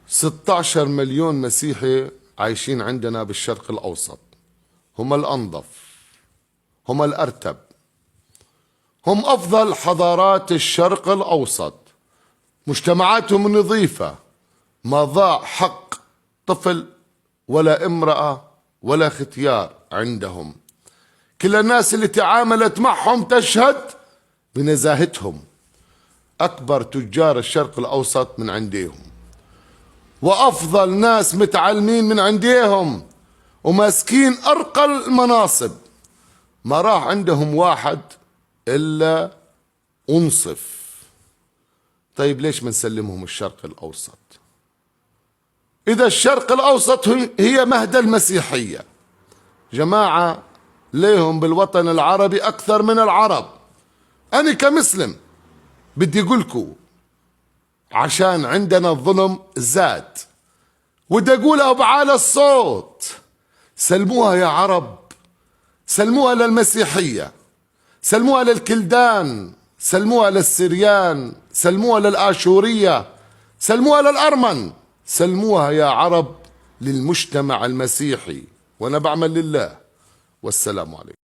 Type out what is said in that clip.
16 مليون مسيحي عايشين عندنا بالشرق الأوسط، هم الأنظف، هم الأرتب، هم أفضل حضارات الشرق الأوسط، مجتمعاتهم نظيفة، ما ضاع حق طفل ولا امرأة ولا ختيار عندهم. كل الناس اللي تعاملت معهم تشهد بنزاهتهم. أكبر تجار الشرق الأوسط من عندهم، وأفضل ناس متعلمين من عندهم، وماسكين أرقى المناصب. ما راح عندهم واحد إلا أنصف. طيب ليش ما نسلمهم الشرق الأوسط؟ إذا الشرق الأوسط هي مهد المسيحية. جماعة ليهم بالوطن العربي أكثر من العرب. أنا كمسلم بدي أقولكم عشان عندنا الظلم زاد، ودي أقولها بعالى الصوت، سلموها يا عرب، سلموها للمسيحية، سلموها للكلدان، سلموها للسريان، سلموها للآشورية، سلموها للأرمن، سلموها يا عرب للمجتمع المسيحي. وأنا بعمل لله. والسلام عليكم.